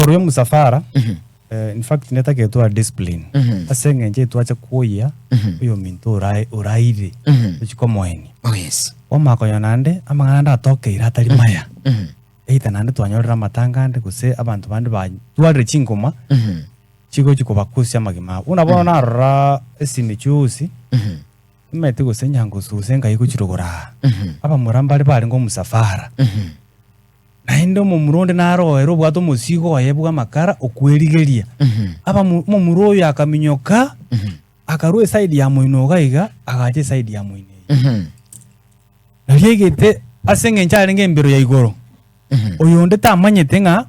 Igoro y'omosafara, in fact netagete tware discipline ase eng'encho etwacha kwoyia oyominto orae oraire tochie komoenia. Oh yes. Kwamanya konya naende amang'ana ande atokeire atari maya, either naende twanyorire amatanga ande gose abanto bande batwarire chingoma chigochi kobakusia amagima abo. Buna bono narora esimi juzi, omanyete gose nyangusu gose ngai gochirogora aa, abamura mbare barenge omosafara. Naende omomura onde naro ere obwate omosigo oye bw'amakara okwerigeria. Abamu omomura oyo akaminyoka, akarua eside ya moino iga iga, agacha eside ya moino eye. Nario aigete ase eng'encho arenge embero ya igoro, oyonde tamanyete ng'a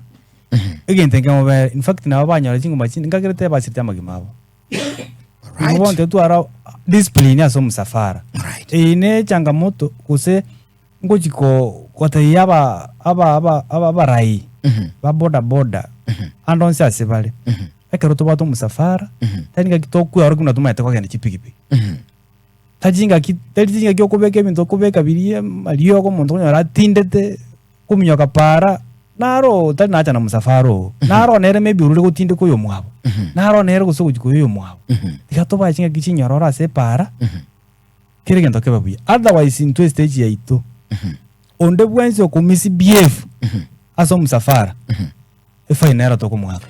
egento nkemobere. In fact nabo banyora chinguma chinde, nkagerete basirete amagima abo. Alright. Igo bono totwara discipline ase omosafara. Alright. Eye ne changamoto gose Ngochi gotebia abarai ba boda boda ande onsi ase bare, ekero tobwate omosafara, tari ngaki tokweorokia buna tomanyete kogenda chipikipiki. Tari chingaki tari chingaki okobeka ebinto okobeka biria amariogo omonto okonyora atindete, okominyoka paara, naro tari nacha na mosafara oo, naro nere maybe orure gotindeka oyomwabo, naro nere gose ogochi koyia oyomwabo. Tiga tobae chingaki chinyororo ase epaara. Kera egento kebe buya. Otherwise intwe estage yaito, onde bwensi okomisbehave ase omosafara, efine nero tokomoaka.